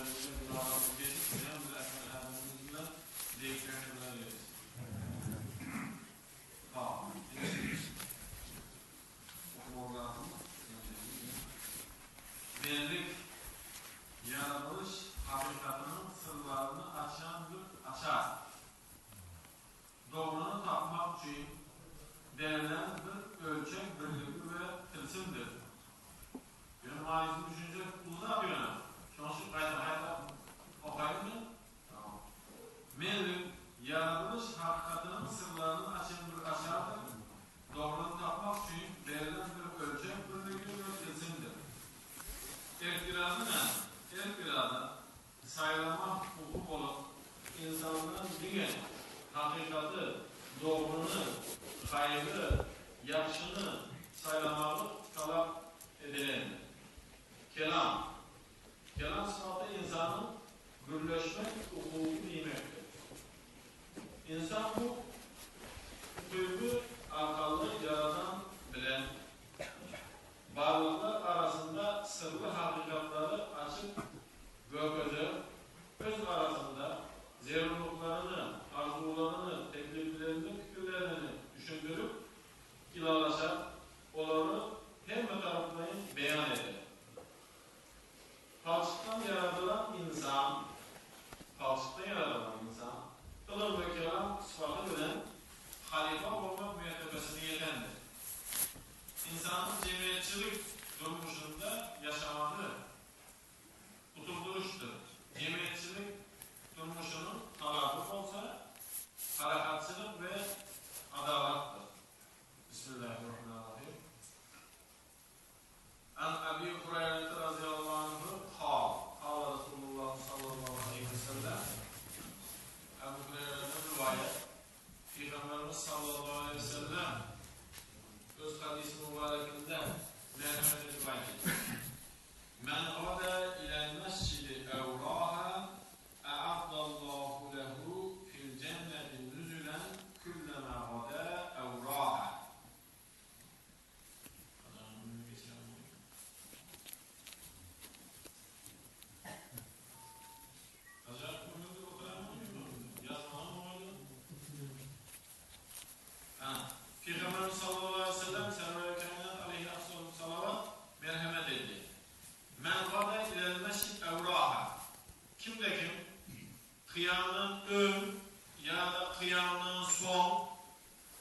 Günälerimizi, günahlarymyzy geçip, bizem bizi ähli ädimimizden beýik rehimler eylesin. Menlik, ýaradylyş hakykatynyň syrlaryny açýan bir açar. Dogryny tapmak üçin berlen bir ölçeg birligi we tilsimdir. Ýöne manysyny düşünjek uly zat ýöne. Şonuň üçin gaýta-gaýta okaýyn men. Menlik, ýaradylyş hakykatynyň syrlaryny açan bir açardyr, dogryny tapmak üçin berlen bir ölçeg birligi we tilsimdir. Erk-irada näme? Erk-irada, saýlama hukugy bolup, insandan diňe hakykaty, dogryny, haýry, ýagşyny saýlamaklyk talap edilendir. Kelam. Kelam sypaty ynsanyň gürleşmek ukyby diýmekdir. Ynsan bu ukyby arkaly Ýaradan bilen barlyklar arasynda syrly hakykatlary açyp görkezer, öz arasynda zerurlyklaryny, arzuwlaryny, tekliplerini, pikirlerini düşündirip ylalaşar, olary hemmetaraplaýyn beýan eder. Palçykdan ýaradylan ynsan, palçykdan ýaradylan ynsan, ylym we kelam sypaty bilen halypa bolmak mertebesine ýetendir. Ynsanyň jemgyýetçilik durmuşynda ýaşamagy utulduruşdyr. Jemgyýetçilik durmuşynyň talaby bolsa parahatçylyk we adalatdyr. Bismillahirrahmanirrahim. An Abi Huraýrata razyýallahu anhu kal, Kala Rasulullah sallallahu aleýhi we sellem, Abu Huraýradan riwaýat, Pygamberimiz sallallahu aleýhi we sellem öz hadysy mübärekinde merhemet edip aýtdy, Men gada ilel mesjidi ew raha a'addallahu lehu fil jenneti nüzülen küllema gada ew raha. Pygamberimiz sallallahu aleýhi we sellem Serweri Kainat aleýhi afzalus salawat merhemet etdi. Men gada ilel mesjid ew raha. Kimde kim kyýamdan öň ýa-da kyýamdan soň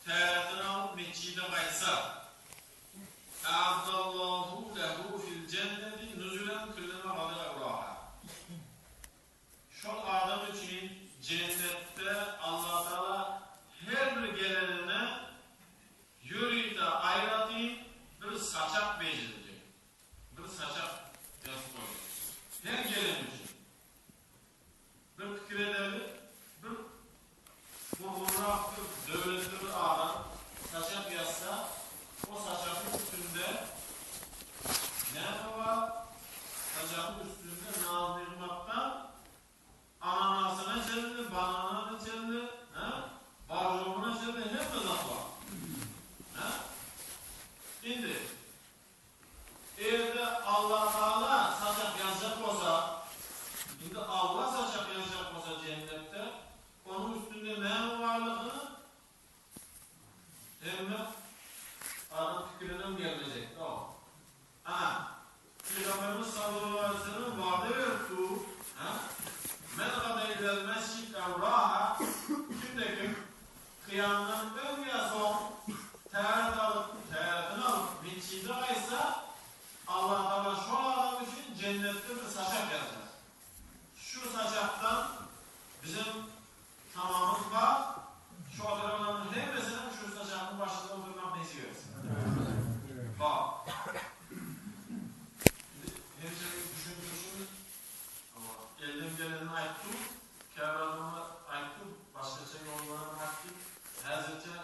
Täretini alyp metjide gaýtsa, A'addallahu lehu fil jenneti nuzulen küllema gada ew raha. Şol adam üçin jennetde Allatagala her bir gelenine ýörite aýratyn bir saçak bejirjek. Bir saçak ýazyp goýjak. Her gelen üçin. Bir pikir edeli, bir gurgunrak bir döwletli bir adam saçak ýazsa, o saçagyň üstünde näme bar? Saçagyň üstünde naz-nygmatdan ananasyna çenli, bananyna çenli, hä, barjomyna çenli hemme zat bar. Hä? Indi Eger-de Allatagala saçak ýazjak bolsa, indi Alla saçak ýazjak bolsa jennetde, onuň üstünde näme barlygyny hemme adam pikirinem gelmejekdi o. Ana, Pygamberimiz sallallahu aleýhi we sellem wada berip dur, hä? Men gada ilel mesjid ew raha, kimde-kim Kyýamdan öň ýa soň täret alyp, täretini alyp metjide gaýtsa, Allatagala şol adam üçin jennetde bir saçak ýazar. Şu saçakdan bizem tamamyz bar, şu oturanlaryň hemmesinem şu saçagyň başynda oturmak nesip etsin. Hop. Indi hemişeki düşündirişimiz, elden gelenini aýtdyk. Käbir adamlar aýtdy, başgaça ýollaram aýtdy. Häzirçe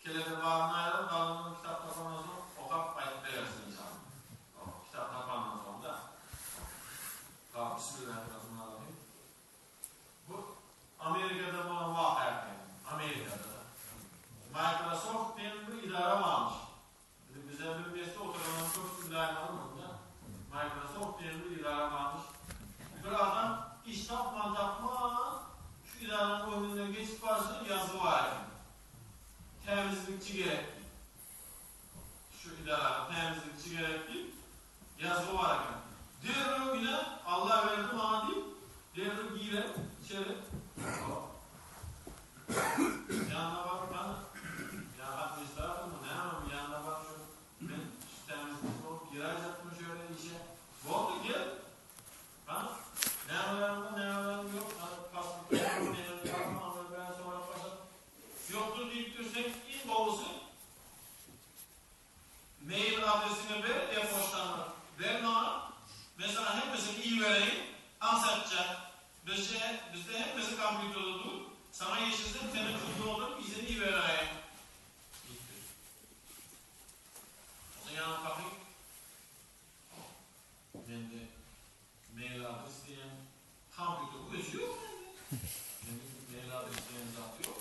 kelede baryny aýdaly, galanyny kitap tapandan soň okap aýdyp bereris enşalla. Kitap tapandan soň-da. Hop, Bismillahirrahmanirrahim. Bu Amerikada bolan waka eken. Amerikada. Microsoft diýen bir idara barmyş. Indi bize bilmesde oturanlaryň köpüsi biläýmeli muny-da. Microsoft diýen bir idara barmyş. Bir adam. tapman tapman şu idaranyň öňünden geçip barşyna ýazgy bar eken. Tämizlikçi gerek diýip. Şu idara tämizlikçi gerek diýip ýazgy bar eken. Derrew ine Alla berdi maňa diýip derrew giren içeri. Ýanyna baryp hany ýa administratormy nämemi ýanyna baryp şu men şu tämizlikçi bolup giräýjekmi şu ýere işe. Boldy gel. Hany nämeleriň bar nämeleriň ýok hany pasportyň barmy nemeň barmy aňry bäri sorap başlady. Ýokdur diýipdir sen iň gowusy mail adresiňi ber e-poçtaňy ber maňa men saňa hemmesini ibereýin aňsatja bizje bizde hemmesi kompýuterde dur saňa geçirsem senem şuny dolduryp yzyny iberäýiň diýipdir. Onsoň ýaňy pahyr Mende mail adres diýen kompýuteriň özi ýok mende. Mende mail adres diýen zat ýok.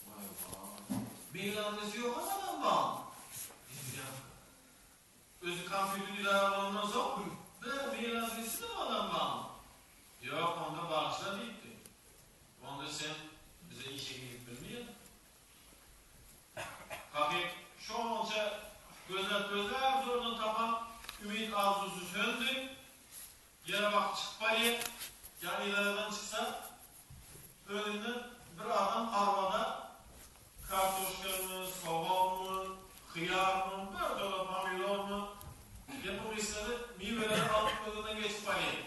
Waý waý. Mail adresi ýok adam bar. Diýýän. Özi kompýuter idara bolandan soň bir mail adresi de adam bar. Ýok, onda bagyşla diýipdi. Onda sen bize işe girip bilmeýäň. Takyk şonça gözläp-gözläp zordan tapan ümit-arzuwsy söndi. Ýere bakyp çykyp barýar. Ýa yzaradan çyksa, öňünden bir adam arbada kartoşkamy, soganmy, hyýarmy, bir dola pomidormy, gepiň gysgasy, miweleri alyp öňünden geçip barýar.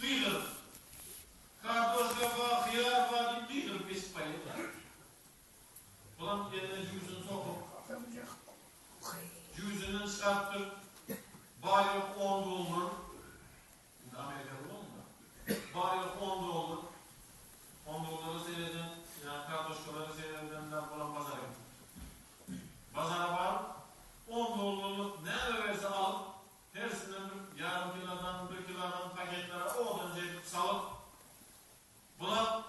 Gygyryp. Kartoşka bar, hyýar bar diýip gygyryp geçip barýar. Bulam eline jübüsini sokup, jübüsinden çykarypdyr, bar-ýok on dollar, indi Amerikada bolanda, bar-ýok on dollar, on dollara sereden, ýa kartoşkalara seredenden bulam bazara gidipdir. Bazara baryp, on dollarlyk näme berse alyp, hersinden bir ýarym kilodan, bir kilodan paketlere owadan edip salyp, Bular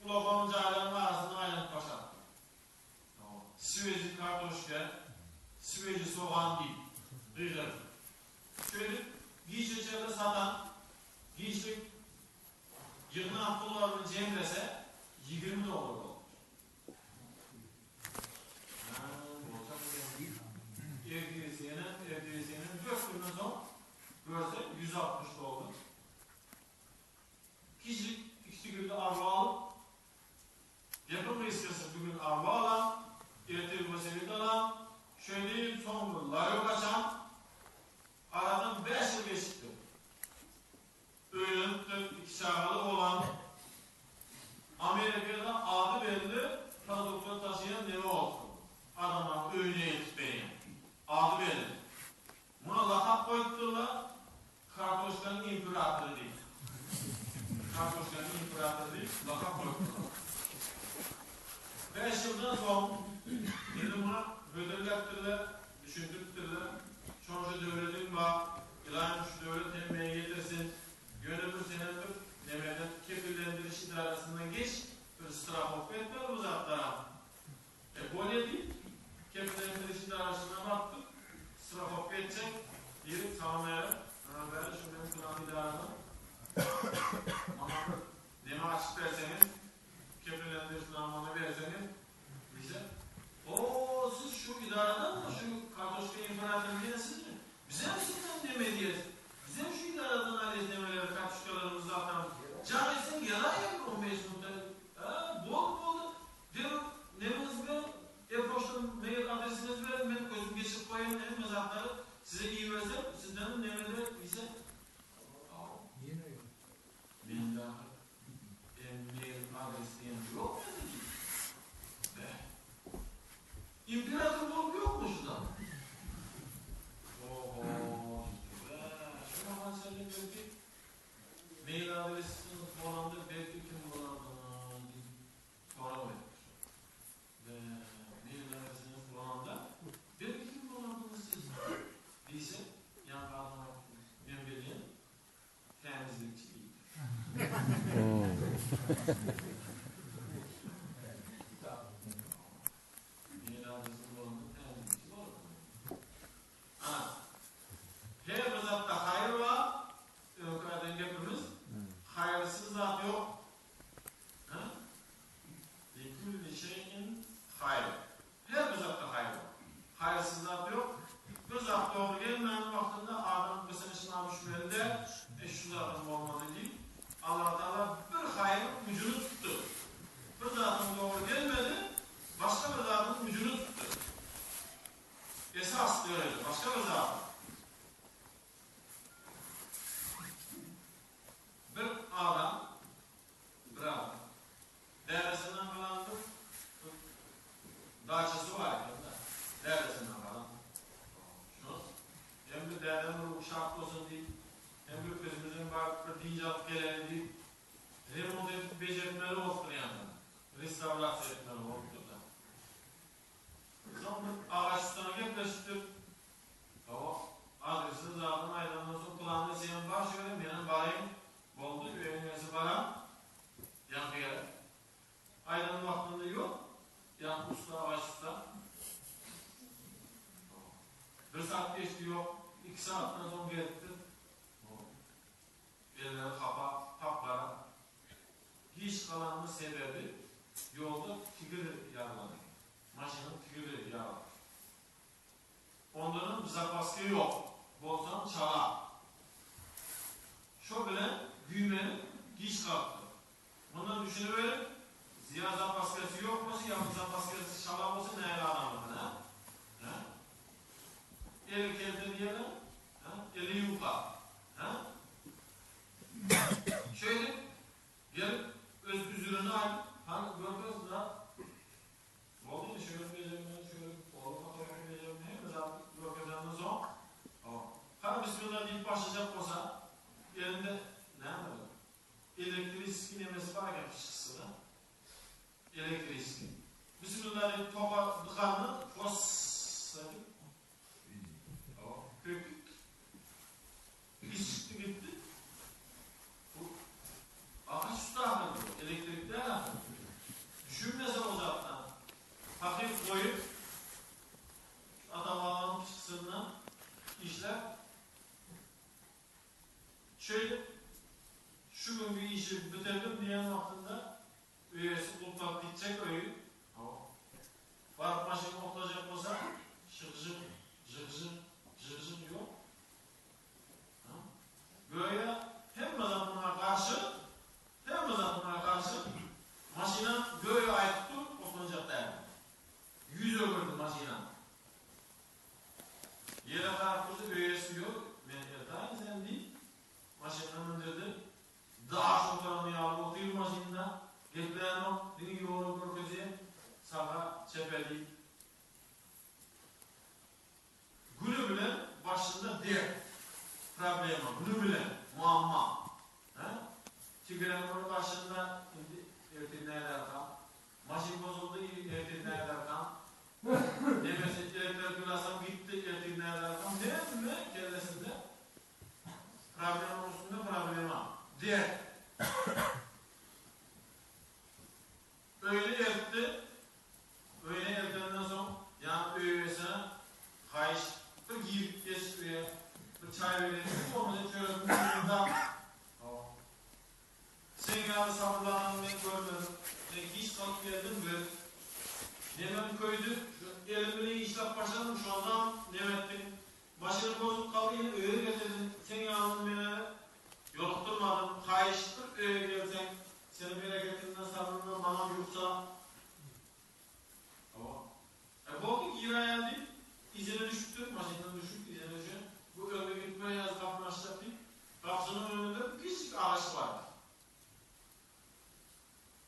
ulakan jaýlaryň arasynda aýlanyp başlapdyr. Sweji kartoşka, sweji sogan diýip gygyryp. Şeýdip, giçe çenli satan, giçlik ýygnan pullaryny jemlese, 20 dollar bolupdyr. Hä, boljak eken. Ertirisi ýene, ertirisi ýene dört günden soň görse 160 dollar. Kiçijik ikisi günde arba alyp, gepiň gysgasy bu gün arba alan, ertir welosiped alan, şeýdip soň bir larýok açan, aradan bäş ýyl geçipdir. Öýlenipdir, iki çagaly bolan, Amerikada ady belli produktlar taşaýan neme bolupdyr. Adamlaryň öýüne ýetip berýän. Ady belli. Muňa lakap goýupdyrlar, Kartoşkanyň imperatory diýip. Kartoşkanyň imperatory diýip lakap goýupdyrlar. Bäş ýyldan soň indi muňa hödürläpdirler, düşündiripdirler, Şonça döwletiň bar, ylaýym şu döwlet hemmäňe ýetirsin, ýöne bir senem bir nemeden kepillendiriş edarasyndan geç, bir strahowka etmeli bu zatlara. E bolýa diýip, kepillendiriş edarasyna barypdyr, strahowka etjek diýip, saňa bäri, maňa bäri şu meniň pylan edaradan maňa bir neme açyp berseňiz, kepillendiriş namany berseňiz diýse, O, siz şu edaradanmy, şu kartoşka imperatory diýen sizmi? Bizem sizden neme edýäs, bizem şu edaradan alýas nemeleri, kartoşkalarymyzy zatam, jaň etseň geläýer bir on beş minutda, Hä, boldy, boldy, Derrew nemeňizi beriň, e-poçta mail adresiňizi beriň, men özüm geçirip goýaýyn hemme zatlary size ibersem, sizdenem nemede diýse, Hawa. Ýene ýok. Mende ahyr e-mail adres diýen ýok mende diýdi. Beh. Imperator bolup ýokmy şu zat? Oho diýdi. Beh, şu mahala çenli belki mail adresiňiz bolanda belki kim bolardyňyz diýip sorag beripdir. Be, mail adresiňiz bolanda belki kim bolardyňyz siz diýse, ýaňky adam aýtdy, men bilýän, tämizlikçi diýipdir. Mail adresiň bolanda tämizlikçi bolardyň. Ana, her bir zatda haýyr bar, öňki aýdan gepimiz. alyp geleli diýip, remont edip bejertmeli bolupdyr ýaňy. Restawrasiýa etmeli bolupdyr-da. Soň bir agaç ussana gepleşipdir. Hawa, adresini zadyny aýdandan soň pylany senem bar şu ýere, menem baraýyn. Boldy, öýüň eýesi baran. Ýaňky ýere. Aýdan wagtynda ýok. Ýaňky ussa, agaç ussa. Bir saat geçdi ýok. Iki sagatdan soň gelipdir. Elleri hapa, gap-gara. Giç galanynyň sebäbi ýolda tigir ýarylan eken. Maşynyň tigiri ýarylypdyr. Ondanam zapaska ýok. Bolsam çala. Şo bilen güýmenip giç galypdyr. Mundan düşüniberin, ýa zapaskasy ýok bolsa, ýa zapaskasy çala bolsa nähili adamykan, hä? Hä? Eli kelte diýerler, hä? Eli ýuka, hä? Şeýdip, gelip öz üzürini aýdyp, hany görkez zat, boldy indi şöyle bejermeli, şöyle olar fotografiýa bejermeli, hemme zat görkezenden soň, hany bismillah diýip başlajak bolsa, elinde näme bar? Elektriçeskiý nemesi bar eken pyçgysynda. Elektriçeskiý. Bismillah diýip toka dykanda foss edip köýüp iş çykdy gitdi. Bu agaç usta ahyry bu. Elektrik däl ahyry. Düşünmese o zatdan. Hakyk goýup ata-babanyň pyçgysyndan işläp Şeýdip, şu günki işi bitirdim diýen wagtynda öýesi gulplap gitjek öýi. Hawa. Baryp maşyny oklajak bolsa, şyg-žyg, žyg-žyg, žyg-žyg ýok. Ha? Göýä hemme zat muňa garşy, hemme zat muňa garşy. Maşynam göýä aýdyp dur, oklanjak däl. Ýüz öwürdi maşynam. Ýere garap dursa öýesi ýok, men ertaýyn seni diýip, maşynyna mündürdi. Daş oturan ýaly otyr maşynda, geplänok, diňe ýoly görkezýär, saga, çepe diýip. Güni bilen başynda dert, problema, güni bilen muamma. Hä? Tigren bir başynda indi ertir näderkam? Maşyn bozuldy, ertir näderkam? Nemesi elektropilasam gitdi, ertir näderkam? Hemme kellesinde problemanyň üstünde problema, dert. Öýüne eltdi. Öýüne eltenden soň, ýaňky öý eýesine haýyş, bir girip geç öýe, bir çaý bereýin, iň bolmasa çöregiň üstüni dap. Hawa. Seň ýaly sabyrly adamy men görmedim. Men giç galyp geldim we nemem köýdi. Şu elim bilen işläp başladym, şondam neme etdiň. Maşynym bozuk galdy, ýene öýe getirdim. Seň ýalyny men-ä ýolukdyrmadym. Haýyş, bir öýe gelseň, seniň bereketiňden, sabryňdan maňam ýuksa. Hawa. E, boldy, giräýen diýip, yzyna düşüpdir, maşyndan düşüp, yzyna düşen. Bu öňde gidip bir ýaz gapyny açjak diýip, gapysynyň öňünde bir kiçijik agaç bar.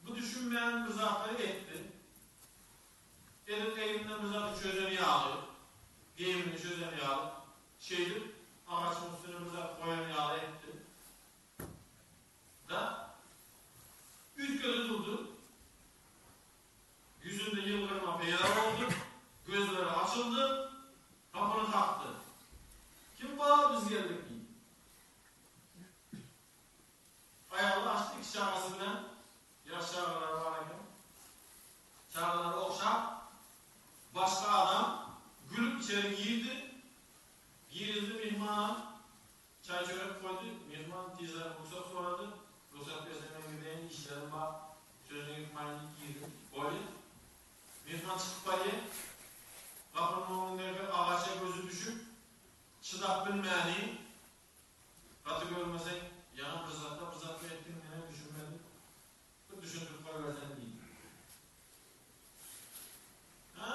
Bu düşünmän bir zatlary etdi. Edil egninden bir zady çözen ýaly, geýimini çözen ýaly, şeýdip, agajyň üstüne bir zat goýan ýaly etdi. Da, üýtgedi durdy. Ýüzünde ýylgyrma peýda boldy, gözleri açyldy, gapyny kakdy. Kim bar, biz geldik diýip. Aýaly açdy, iki çagasy bilen, ýaş çagalary bar eken. Çagalary ogşap, başga adam gülüp içeri girdi. Girizdi myhmanam, çaý-çörek goýdy. Myhman tizräk rugsat sorady. Rugsat berseň men gideýin, işlerim bar. Sözüňi ýykmaýyn diýip girdim. Bolýa. Myhman çykyp barýa. Gapynyň öňündäki agaça gözi düşüp, çydap bilmäni, Gaty görmeseň, ýaňy bir zatla bir zatla etdiň, menem düşünmedim. Bir düşündirip goýberseň diýdi. Hä,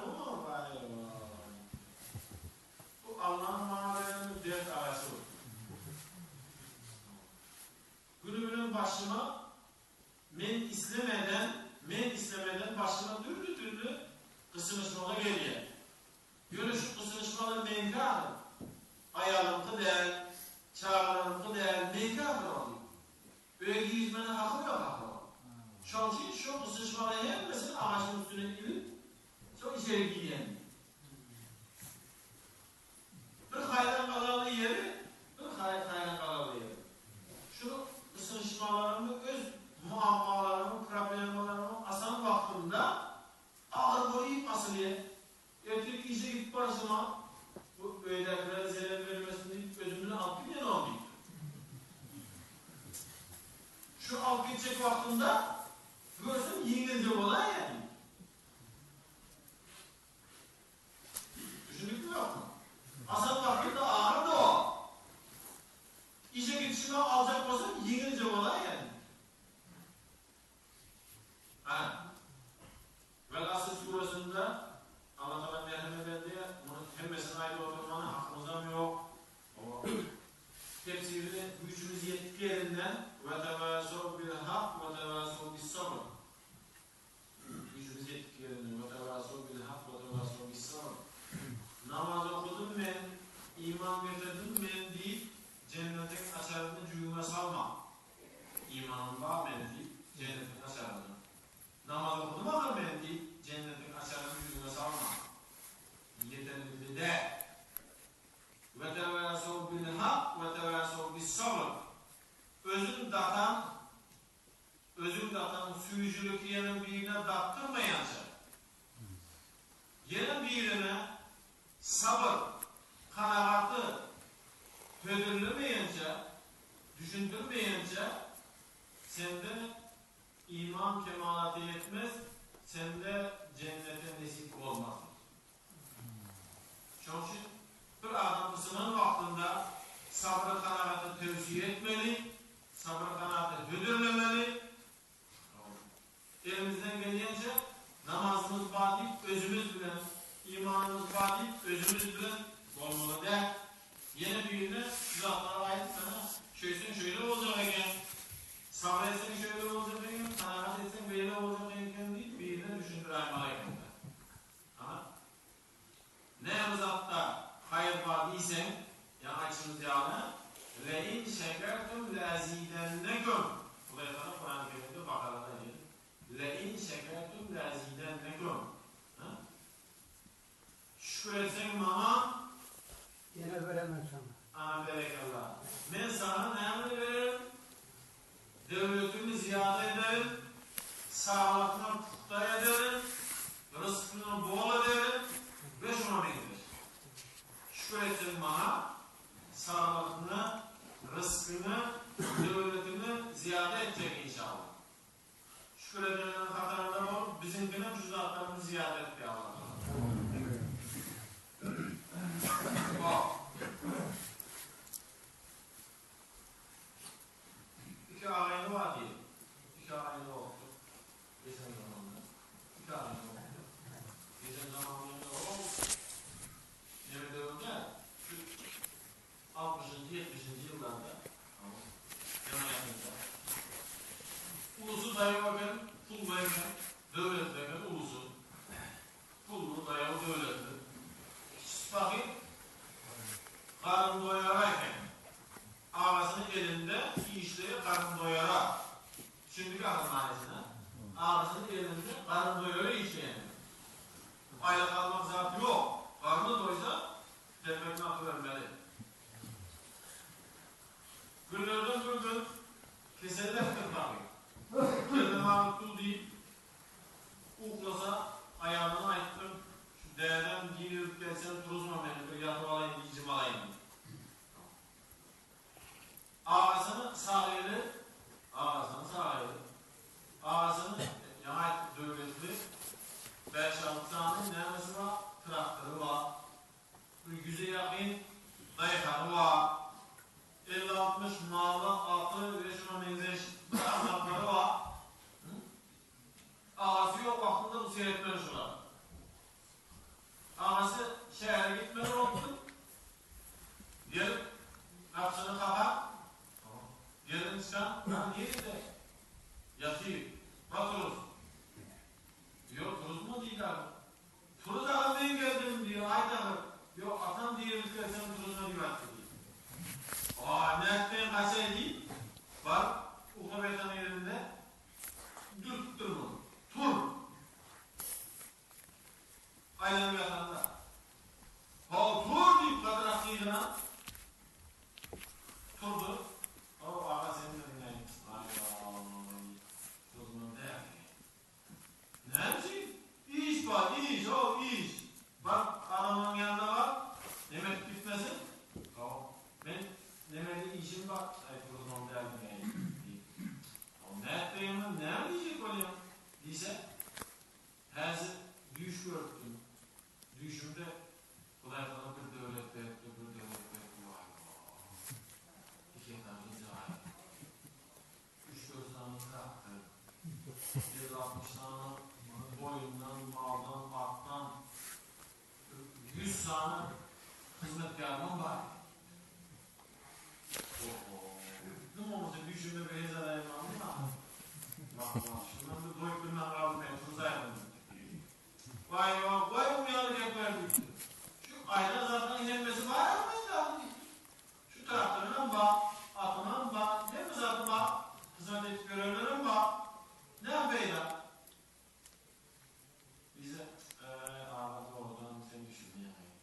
bumy? Waý-waý. Bu Allanyň maňa beren bir dert agajy bu. Güni bilen başyma men islemeden, men islemeden başyma dürli-dürli gysynyşmalar gelýär. Ýöne şu gysynyşmalar meňki ahyr. Aýalymky däl, çagalaryňky däl, meňki ahyr ol diýip. Öýe girmene hakym ýok ahyr. Şoň üçin şu gysyşmalaryň hemmesini agaçyň üstüne ilip, soň içeri girýän. Bir haýran galarly ýeri, bir haýran galarly ýeri. Şu gysyşmalarymy öz muammalarymy, problemalarymy asan wagtymda agyr bolýup asylýar. Ertir işe gidip barşyma, bu öýdäkilere zelel bermesin diýip, özüm bilen alyp gidýän diýipdir. Şu alyp gitjek wagtymda görsem ýeňilje bolaýýar diýip. Düşündikmi ýokmy? Asan wagtynda agyrdy o. Işe gidişime aljak bolsam ýeňilje bolaýýar diýip. Ana. Vel Asr suresinde Allah Tagala nähili berdi? Muny hemmesini aýdyp oturmana hakymyzam ýok. Oba. Tefsirini güýjümiz ýetdik ýerinden Ve tevasow bil hak ve tevasow bis sabr. Güýjümiz ýetdik ýerinden Ve tevasow bil hak ve tevasow bis sabr. Namaz okudym men, iman getirdim men diýip jennetiň açaryny jübüňe salma. Imanym bar meniň diýip, jennetiň açaryny. Namaz okudym ahyr men diýip, jennetiň açaryny ýüzüňe salma. Ýeterlikli däl. Ve tevasow bil hak ve tevasow bis sabr. Özüň datan, özüň datan süýjüliki ýene birine datdyrmaýança, ýene birine sabyr, kanagaty hödürlemeýänçä, düşündirmeýänçä sende iman kemalaty ýetmez, sende jennete nesip bolmaz. Şonuň üçin bir adam gysylan wagtynda sabyr-kanagaty tewsiýe etmeli, sabyr-kanagaty hödürlemeli. Elimizden gelýänçe namazymyz bar diýip özümiz bilen, imanymyz bar diýip özümiz bilen bolmaly däl. Ýene birine şu zatlary aýdyp sana şeýtseň şeýle boljak eken, sabyr etseň şeýle boljak eken, kanagat etseň beýle boljak eken diýip birine düşündiräýmeli ekende. Ana. Näme zatda haýyr bar diýseň, ýaňy aýdyşymyz ýaly, Le in şekertum le azidennekum. Hudaý Tagala Kurany Kerimde Bakarada aýdýar, Le in şekertum le azidennekum. Ha? Şükür etseň maňa, Ýene beremen saňa. Ana berekella. Men saňa nämeni bererin? Döwletimi zyýada ederin, saglygyňy pugta ederin, ryskyňy bol ederin we şuňa meňzeş. Şükür etseň maňa, saglygyňy, ryskyňy, döwletiňi zyýada etjek inşallah. Şükür edenleriň hatarynda bolup, biziňkinem şu zatlarymyzy zyýada etdi Allah Tagala. Hop. Iki agaýny bar diýeli. Iki agaýny bolupdyr. Geçen zamanda. Iki agaýny bolupdyr. Geçen zamanda o neme döwürde şu altmyşynjy, ýetmişinji ýyllarda ýaňy ýakynda. Ulusy daýaw eken, pully eken, döwletli eken ulusy. Pully, daýaw, döwletli. Kiçisi pahyr garyn doýara eken. Agasynyň elinde işleýär garyn doýara. Düşündik ahyr manysyna. Agasynyň elinde garyn doýara işleýän eken. Aýlyk almak zat ýok. Garny doýsa telpegini atybermeli. Günlerden bir gün keselläpdir pahyr. Kellem agyryp dur diýip Uklasa, aýalyna aýtdyr, şu dädem girizip gelsem turuzma meni, bir ýatyp alaýyn, dynjyp alaýyn diýip. Agasyny sag eli, agasyny sag eli, agasyny, ýaňy aýtdyk, döwletli, bäş-alty sany nämesi bar, traktory bar, bir ýüze ýakyn daýhany bar, 50-60 maly, aty we şuňa meňzeş bir azaplary bar. Agasy ýok wagtynda bu seretmeli şular. Agasy şähere gitmeli bolupdyr. Gelip gapysyny kakap, gelin çykan, han nirede? Ýatyr. Ba turuz. Ýok, turuzma diýdi aga. Turuz aga men geldim diýýär, aýt ahyr. Ýok, atam dirilip gelsem turuzma diýip aýtdy diýdi. Aý, nätmeýin gaçaý diýip, baryp. Uklap ýatan ýerinde dürtüpdir muny. Tur! Aýlanyp ýatanda. How, tur diýip gatyrak gygyran. Turdy. How, aga sen bilmeý. Aý-aý, turman däl. Näme üçin? Iş bar, iş, how, iş. Bar, adamlaryň ýanyna bar. Neme edip gitmesin? How, men nemede işim bar. Aý, turman däl diýip. How, nätdigiňi, näme diýjek bolýaň? Diýse, Häzir düýş görüpdim. Düýşümde Hudaý saňa bir döwlet beripdi, bir döwlet beripdi, waý-waý. Iki etažly jaý. Üç-dört sany traktor. 50-60 sany goýundan, maldan, atdan, 100 sany hyzmatkärimiň bar. Oho. Dym bolmasa düýşümde bir hezar aýyrmalymy ahyr? Wah, wah, şundan bir doýup bilmän galdym men, turzaýdym. Waý, wah, goý bu ýaly gepleri diýipdir. Şu aýdan zatlaryň hemmesi bar-a mende ahyr diýipdir. Şu traktorymam bar, atymam bar, hemme zadym bar, hyzmat edip ýörenlerim bar. Näme peýda? Bize, Eý, aga, dogrudanam sen düşünýäň-eý,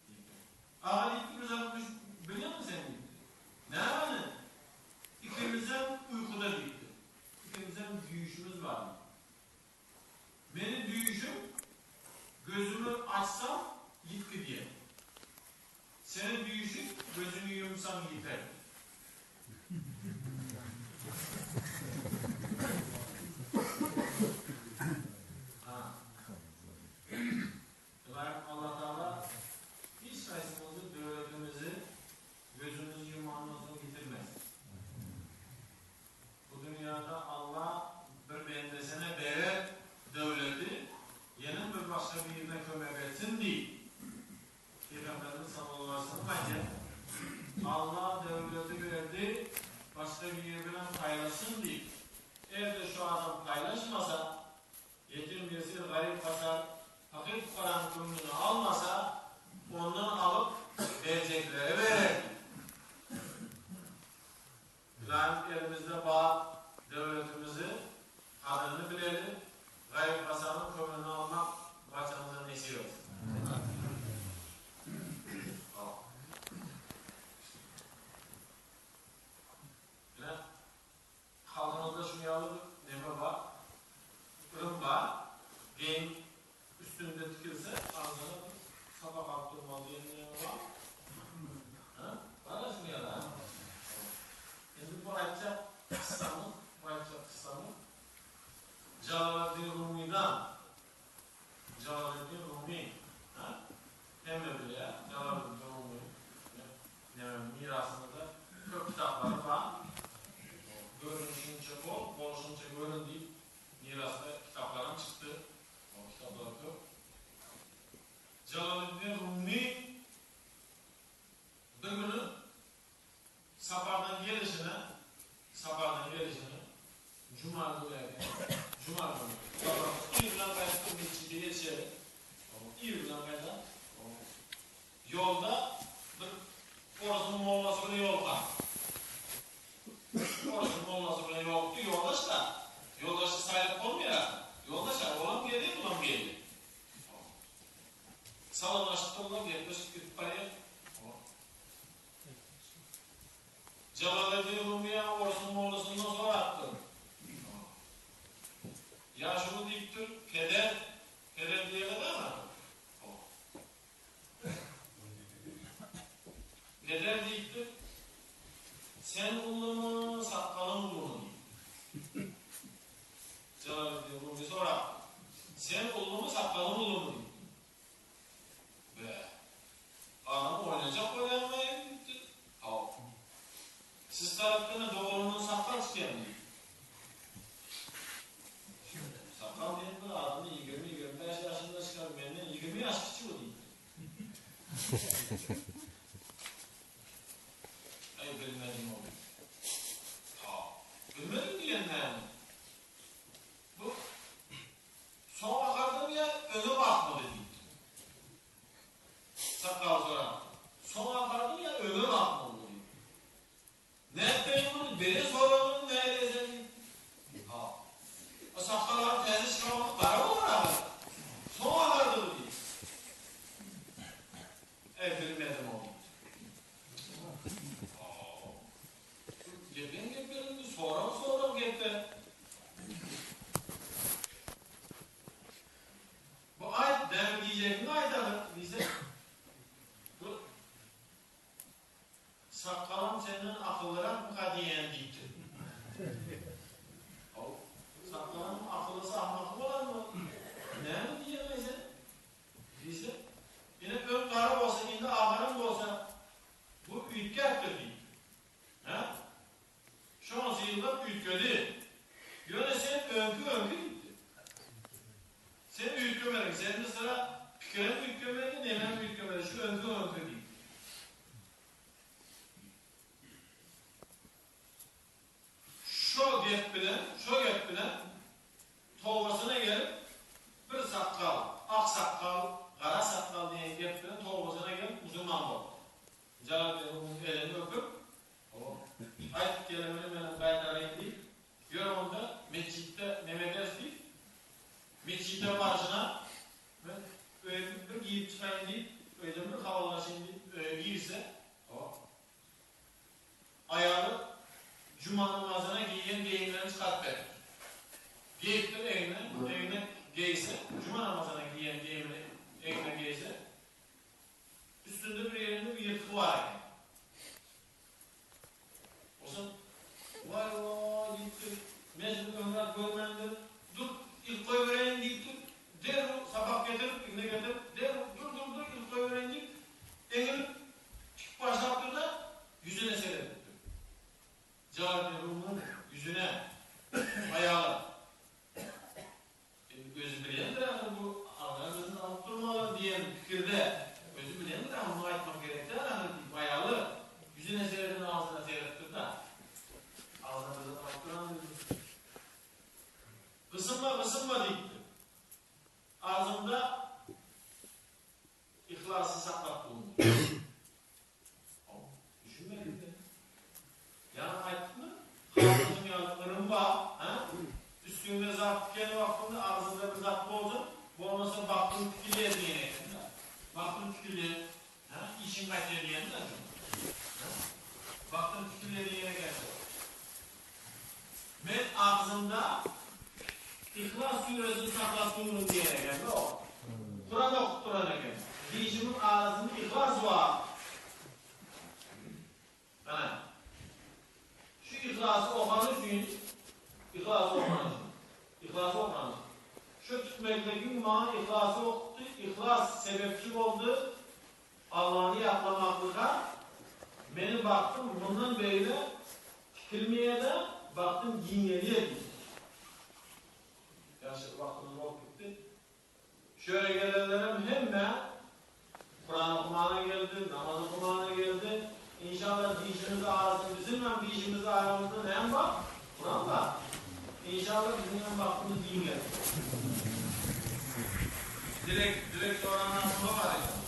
diýipdir. Aga diýipdir, bir zat düş, bilýäňmi sen diýipdir. Nämäni? Ikimizem uýkuda diýipdir. Ikimizem düýşümiz bar diýipdir. Meni düýşüm, gözümi açsam, ýitgi diýer. Seni düýşüň, gözüňi ýumsaň ýiter. Ha. Ylaýym Allatagala hiç haýsymyzy döwletimizi gözümizi ýumandan soň ýitirmez. Bu dünýada Alla bir bendesine berer döwleti, ýene bir başga birine kömek etsin diýip. Pygamberimiz sallallahu aleýhi we sellem aýdýar, Alla döwleti berdi, başga biri bilen paýlaşsyn diýip. Eger-de şu adam paýlaşmasa, ýetim, ýesir, garyp-gasar, fakyr-pukaranyň köňlüni almasa, ondan alyp berjeklere berer diýip. Ylaýyk elimizde bar döwletimizi gadyryny bileli, garyp-gasaryň köňlüni almak barçamyza nesip etsin. Ine, halkymyzda şuny ýaly bir neme bar, yrym bar, geýim üstüňde tikilse, agzyňa bir sapak alyp durmaly diýen neme bar. Hä? Bar-a şuny ýaly, hä? Indi bu aýtjak kyssamyz, bu aýtjak kyssamyz Jalaladdin Rumydan. Jalaleddin Rumy, hä? Hemme bilýär, Jalaleddin Rumy neme mirasynda-da köp kitaplary bar. Görnüşiňçe bol, bolşuňça görün diýip mirasda kitaplaram çykdy. O kitaplar köp. Jalaleddin Rumy bir güni Sapardan gelişine, sapardan gelişine, juma güni eken, juma güni. Sapar ir bilen gaýdypdyr metjide ýetişeli. Ir bilen gaýdan. Ýolda bir orusyň mollasy bilen ýolukan. Orusyň mollasy bilen ýolukdy, ýoldaş-da. Ýoldaşy saýlap bolmaýar. Ýoldaş-a, olam gelýär, bulam gelýär. Salamlaşypdyrlar, gepleşip gidip barýar. Jalaleddin Rumyýa orsuň mollasyndan sorapdyr. Ýaşuly diýipdir, Peder, peder diýeli näme? Peder diýipdir, Sen ulumy, sakgalyň ulumy diýipdir. Jalaleddin Rumy sorapdyr, Sen ulumy, sakgalyň ulumy diýipdir. Bä. Adam oýnajak bolýaňmy diýipdir. Haw. Siz tarapdan-a dogalandan sakgal çykýan diýipdir. Sakgal diýen bir adamda 20-25 ýaşynda çykar, menden 20 ýaş kiçi bu diýipdir. Aý bilmedim ol. Haw. Bilmedim diýen näme? Bu Soň akardyň ýa öňe bakmaly diýipdir. Sakgal sorapdyr. Soň akardyň ýa öňe bakmaly diýipdir. Nätmeli muny beren soragyňy näleýsen? Syýlap üýtgedi. Ýöne sen öňki-öňki diýipdir. Sen üýtgemediň, sende syra pikirem üýtgemedi, nemem üýtgemedi, şu öňki-öňki diýipdir. Şo gep bilen, şo gep bilen tobasyna gelip, bir sakgal, ak sakgal, gara sakgal diýen gep bilen tobasyna gelip musulman bolupdyr. Jalaleddin Rumyň elini öpüp, Hawa, aýt kelemini menem gaýtaraýyn diýip, ýör onda metjitde neme ederis diýip, metjide barşyna, men öýe bir girip çykaýyn diýip, öýden bir habarlaşaýyn diýip, öýe girse, hawa, Aýaly juma namazyna geýen geýimlerini çykaryp beripdir. Geýipdir egne, egne geýse, juma namazyna geýen geýimini egne geýse, üstünde bir ýerinde bir ýyrtygy bar eken. Onsoň, Waý-waý diýipdir, men şuny öňräk görmändirin, dur, ilk goýbereýin diýipdir. Derrew sapak getirip, igne getirip, derrew dur, dur, dur, ilk goýbereýin diýip, eňilip Tikip başlapdyr-da, ýüzüne seredipdir. Jalaletdin Rumynyň ýüzüne aýaly, Indi özi bilendir ahyr bu agzana gözüni alyp durmaly diýen pikirde, özi bilendir ahyr muny aýtmak gerek däl ahyr diýip, aýaly ýüzüne sereden agzyna seredipdir-de, Agzyna gözüni alyp duran diýipdir. Gysynma, gysynma diýipdir. Agzynda Yhlasy saklap durun. Düşünmedim men. Ýaňy aýtdym-a, halkyň ýaly yrym bar, hä? Üstüňde zat tiken wagtyňda agzyňda bir zat bolsun, bolmasa bagtyň tikilýär diýen eken-dä. Bagtyň tikilýär, hä? Işiň gaýtýar diýen-dä şu. Hä? Bagtyň tikilýär diýen eken. Men agzymda Yhlas süresini saklap durun diýen eken-de o. Kuran okup duran eken. Dişimiň arasynda Yhlas bar. Ana. Şu Yhlasy okany üçin, Yhlasy okany üçin, Yhlasy okany üçin. Şu tükmekligiň maňa Yhlasy okutdy, Yhlas sebepçi boldy Allany ýatlamaklyga meniň bagtym mundan beýle tikilmeýä-de, bagtym giňelýä diýdi. Ýagşy, wagtymyz bolup gitdi. Şu ýere gelenlerem hemme Kuran okumana geldi, namaz okumana geldi. Inşallah dişimiz arasynda, biziňem dişimiz aramyzda näme bar? Kuran bar. Inşallah biziňem bagtymyz giňer. Dilek, dilek sorandan soňra bar eken.